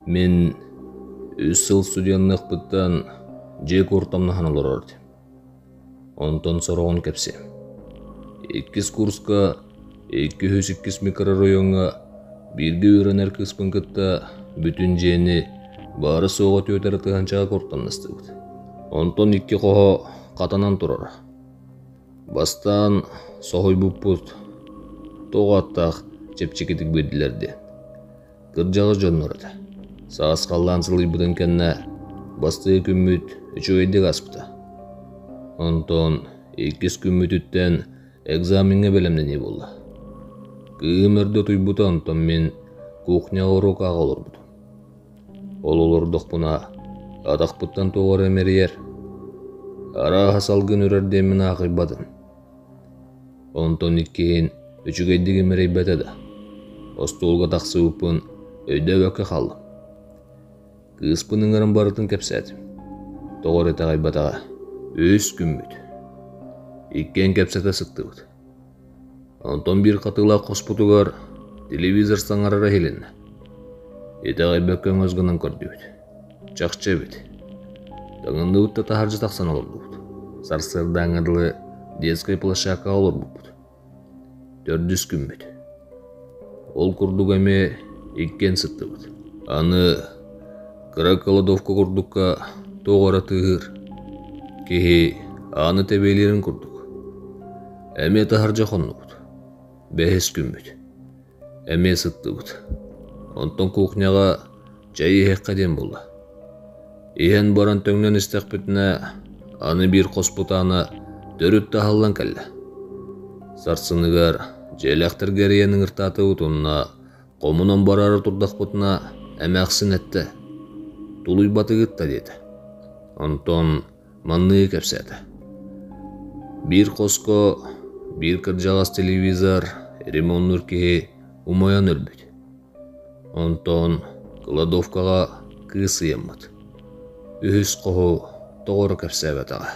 Мин үс сыл студенныахпыттан дьиэ куортамнаһан олорор этим. Онтон сороҕун кэпсиэм. Иккис курска 202 микрорайоҥҥа бииргэ үөрэнэр кыыспын кытта бүтүн дьиэни баара-суоҕа түөрт эрэ тыһыынчаҕа куортамнастыбыт. Онтон икки хоһо хатанан турара. Бастаан соһуйбуппут, тоҕо аттаах чэпчэкитик биэрдилэр диэн. Кырдьаҕас дьоннор этэ. Саас халлаан сылыйбытын кэннэ бастакы күммүт үчүгэйдик ааспыта. Онтон иккис күммүтүттэн экзамеҥҥа бэлэмнэнии буолла. Кыыһым эрдэ утуйбута, онтон мин кухняҕа уруок ааҕа олорбутум. Ол олордохпуна атахпыттан туох эрэ имэрийэр. Арааһа салгын үрэр диэммин аахайбатым. Онтон иккиһин үчүгэйдик имэрийбэтэ да, остуолга тахсыбыппын өйдөөбөккө хааллым. Кыыспын ыҥыран барытын кэпсээтим. Тоҕо эрэ итэҕэйбэтэҕэ. Үс күммүт. Иккиэн кэпсэтэ сыттыбыт. Онтон биир хатыылаах хоспутугар телевизор саҥарара иһилиннэ. Итэҕэйбэккэ өҥөс гынан көрдүбүт. Чахчы эбит. Таҥынныбыт да таһырдьа тахсан олордубут. Сарсыардааҥҥа дылы детскай площадкаҕа олорбуппут. Төрдүс күммүт. Ол курдук эмиэ иккиэн сыттыбыт. Аны кыра кладовка курдукка туох эрэ тыаһыыр. Киһи ааны тэбиэлиирин курдук. Эмиэ таһырдьа хоннубут. Бэһис күммүт. Эмиэ сыттыбыт. Онтон кухняҕа чэй иһиэххэ диэн буолла. Иһэн баран төҥнөн истэхпитинэ, аны биир хоспут аана төрүт да аһыллан кэллэ. Сарсыныгар дьиэлээхтэргэ эрийэн ыҥыртаатыбыт уонна хомунан бараары турдахпытына эмээхсин эттэ: «Тулуйбатыгыт да» диэтэ. Онтон манныгы кэпсээтэ. Биир хоско биир кырдьаҕас телевизор ремоннуур киһи умайан өлбүт. Онтон кладовкаҕа кыыс ыйаммыт. Үһүс хоһу тоҕо эрэ кэпсээбэтэҕэ.